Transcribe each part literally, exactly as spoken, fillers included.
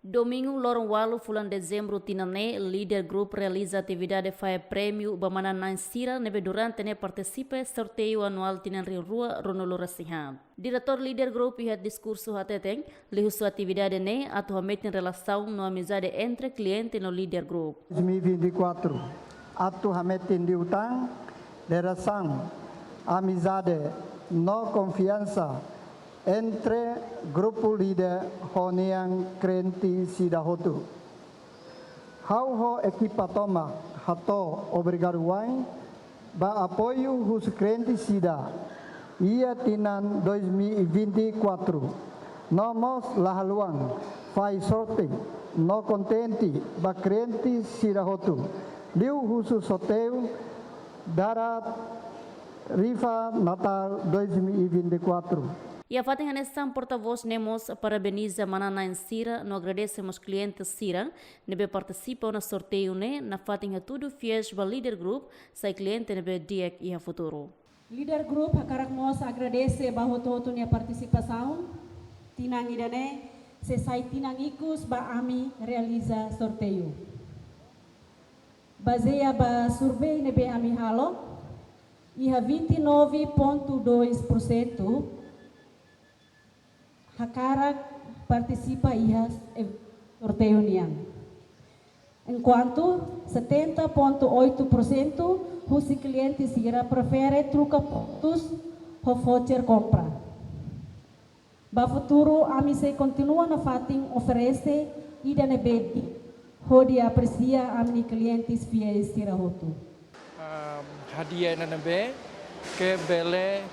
Domingu, loron ualu fulan Dezembru tinan ne'e, Leader Group realiza atividade fahe prémiu ba manán-na'in sira ne'ebé durante ne'e partisipa sorteiu anuál tinan rihun rua ruanulu-resin-haat. Diretór Leader Group iha diskursu hateten, liuhusi atividade ne'e atu hametin relasaun no amizade entre kliente no Leader Group. Dois mil e vinte e quatro, atu hametin liután relasaun, amizade no konfiansa entre grupu Leader ho nian kliente sira hotu. Ha'u ho ekipa tomak hato'o obrigadu wa'in ba apoiu husi kliente sira iha tinan dois mil e vinte e quatro. No mós la haluha fahe sorte no kontente ba kliente sira hotu, liuhusi sorteiu Dara Rifa Natál dois mil e vinte e quatro. Iha fatin hanesan, porta-vós ne'e mós parabeniza manán-na'in sira no agradese mós kliente sira ne'ebé partisipa ona sorteiu ne'e, nafatin hatudu fiéis ba Leader Group sai kliente ne'ebé di'ak iha futuru. Leader Group hakarak mós agradese ba hotu-hotu nia partisipasaun. Tinan ida-ne'e sei sai tinan ikus ba ami realiza sorteiu. Bazeia ba survei ne'ebé ami halo, iha vinte e nove ponto dois por cento hakarak partisipa iha sorteiu nian. Enkuantu setenta ponto oito por cento husi kliente sira prefere troka pontus ho voucher kompra. Ba futuru, ami sei kontinua nafatin oferese ida-ne'ebé di'ak hodi apresia ami-nia klientes fiéis sira hotu. Ah, hadi'a ida-ne'ebé ke bele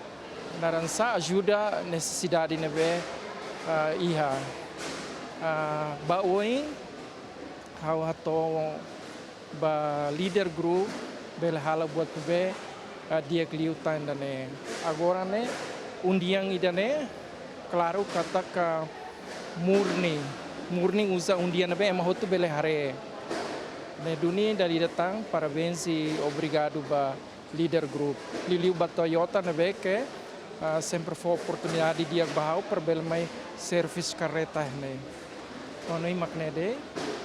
naran sá, ajuda nesesidade ne'ebé, ah, iha. Ah, ba oin, ha'u hato'o ba Leader Group bele hala'o buat ne'ebé, ah, di'ak liután ida-ne'e. Agora ne'e, undian ida-ne'e, klaru katak murni, murni uza undian ne'ebé ema hotu bele haree. Ne'e duni dala ida tan, parabéns i obrigadu ba Leader Group. Liuliu ba Toyota ne'ebé ke, ah, sempre fó oportunidade di'ak ba ha'u para bele mai servis karreta ne'e. Hanoin mak ne'e de'it,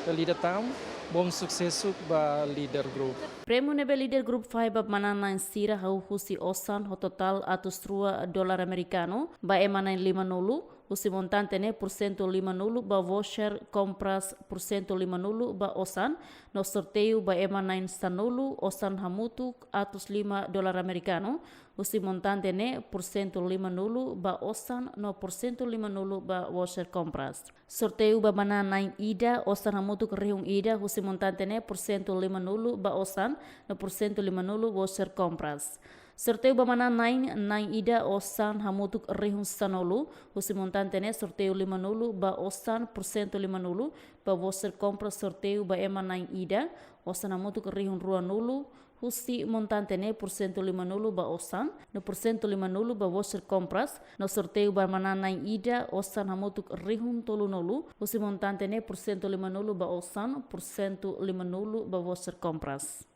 dala ida tan, bom susesu ba Leader Group. Prémiu ne'ebé Leader Group fahe ba manán-na'in sira hahú husi osan ho totál atus rua dolar amerikanu ba ema na'in limanulu, husi montante ne'e porsentu limanulu ba voucher kompras porsentu limanulu ba osan, no sorteiu ba ema na'in sanulu, osan hamutuk atus lima dolar amerikanu, husi montante ne'e porsentu limanulu ba osan no porsentu limanulu ba voucher kompras. Sorteiu ba manán-na'in ida, osan hamutuk rihun ida, husi montante ne'e porsentu limanulu ba osan no porsentu limanulu voucher kompras. Sorteiu ba manán-na'in, na'in ida, osan hamutuk rihun sanulu, husi montante ne'e sorteiu limanulu ba osan, porsentu limanulu ba voucher kompras. Sorteiu ba ema na'in ida, osan hamutuk rihun ruanulu, husi montante ne'e porsentu limanulu ba osan no porsentu limanulu ba voucher kompras, no sorteiu ba manán-na'in ida, osan hamutuk rihun tolunulu, husi montante ne'e porsentu limanulu ba osan, porsentu limanulu ba voucher kompras.